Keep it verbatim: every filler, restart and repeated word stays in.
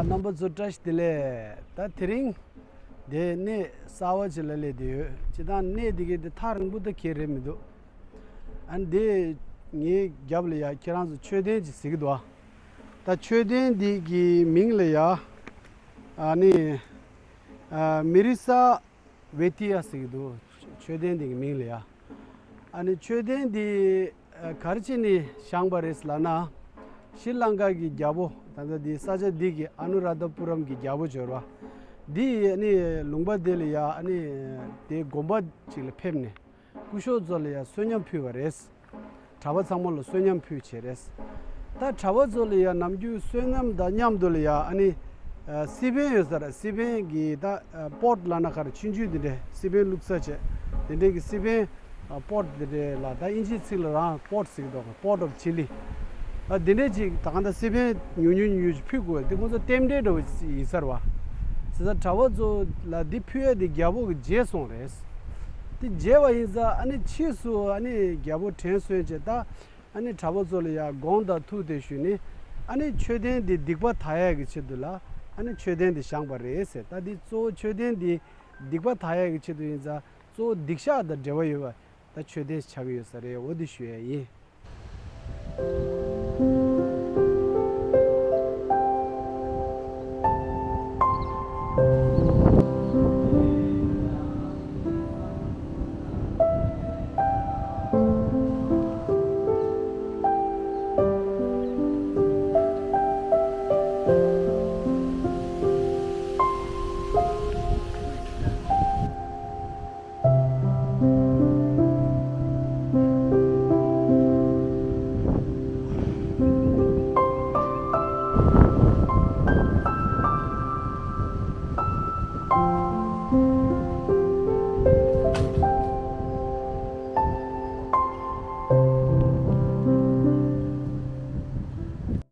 རྣམ་པ་ཚོ་བཀྲ་ཤིས་བདེ་ལེགས། ད་དེ་རིང་དེ་གནས་གསར་བ་ཅིག་ལ་སླེབས་བསྡད་ཡོད། སྤྱིར་བཏང་གནས་དེ་གའི་དེ་ཐག་རིང་པོ་ད་གའི་རེད་མི་འདུག་ཨ་ནི་དེ་ངའི་རྒྱབ་ལ་ཡ་ཁྱེད་རང་ཚོ་མཆོད་རྟེན་ཅིག་གཟིགས་ཀྱི་འདུག་ཨ། ད་མཆོད་རྟེན་འདི་གི་མིང་ལ་ཡ་ཨ་ནི་ཨ་མི་རི་ས་ཝེ་ཏི་ཡ་ཟེར་གྱི་འདུག་མཆོད་རྟེན་འདི་གི་མིང་ལ་ཡ། ཨ་ནི་མཆོད་རྟེན་འདི་ཨ་ག་རེ་བྱས་ནས་བཞེངས་པ་རེད་ལབ་ན། ཤྲི་ལང་ཀ་གི་རྒྱལ་པོ། ད་ལྟ་འདི་ས་ཆ་འདི་གི་ཨ་ནུ་རཱ་ཐ་པུ་རམ་གྱི་རྒྱལ་པོ་འབྱོར་བ། འདི་ཨ་ནི་ལུང་པ་འདི་ལ་ཡ་ཨ་ནི་དེ་དགོན་པ་ཅིག་ལ་ཕེབས་ནས། སྐུ་ཞབས་ཚོ་ལ་ཡང་བསོད་སྙོམས་ཕུལ་བ་རེད། གྲྭ་པ་ཚང་མ་ལ་བསོད་སྙོམས་ཕུལ་བྱས་རེད། ད་གྲྭ་པ་ཚོ་ལ་ཡང་ནམ་རྒྱུན་བསོད་སྙོམས་དང་མཉམ་དུ་ལ་ཡང་ཨ་ནི་ཨ་སི་པན་ཡོད་ས་རེད། སི་པན་གྱི་ད་ཨ་པོཊ་ལབ་ན་ག་རེ། ཆུང་ཆུང་དེ་འདྲས། སི་པན་བླུགས་ས་བྱས། དེ་འདྲས་ཀྱི་སི་པན་ཨ་པོཊ་དེ་འདྲས་ལ་ད་དབྱིན་ཇིའི་ཚིག་ལ་རང་པོཊ་ཟེར་གྱི་འདུག་པོཊ་ཨོཕ་ཆི་ལི། ཨ་དེ་འདྲས་ཅིག་ད་གང་ལྟར་སི་པན་ཉུང་ཉུང་ཉུང་ཉུང་ཅིག་ཕུལ་དགོས། དེ་ཁོང་ཚོ་རྟེན་འབྲེལ་འདྲ་བོ་ཡིན་ས་རེད་བ། བྱས་ཙང་གྲྭ་པ་ཚོ་ལ་འདི་ཕུལ་ཡ་དེ་རྒྱལ་པོ་གིས་བརྗེད་སོང་རེད། དེ་བརྗེད་པ་ཡིན་ཙང་ཨ་ནི་ཕྱིས་སུ་ཨ་ནི་རྒྱལ་པོ་དྲན་གསོས་བྱས། ད་ཨ་ནི་གྲྭ་པ་ཚོ་ལ་ཡ་དགོངས་དག་ཐུགས་དེ་ཞུས་ནས། ཨ་ནི་མཆོད་རྟེན་འདི་སྡིག་པ་དག་ཡ་གི་ཆེད་དུ་ལ་ཨ་ནི་མཆོད་རྟེན་འདི་བཞེངས་པ་རེད་ཟེར། ད་འདི་གཙོ་བོ་མཆོད་རྟེན་འདི་སྡིག་པ་དག་ཡ་གི་ཆེད་དུ་ཡིན་ཙང་། གཙོ་བོ་སྡིག་བཤགས་དང་འབྲེལ་བ་ཡོད་པ་ད་མཆོད་རྟེན་ཆགས་ཀྱི་ཡོད་ས་རེད། འོ་འདི་ཞུ་ཡ་ཡིན།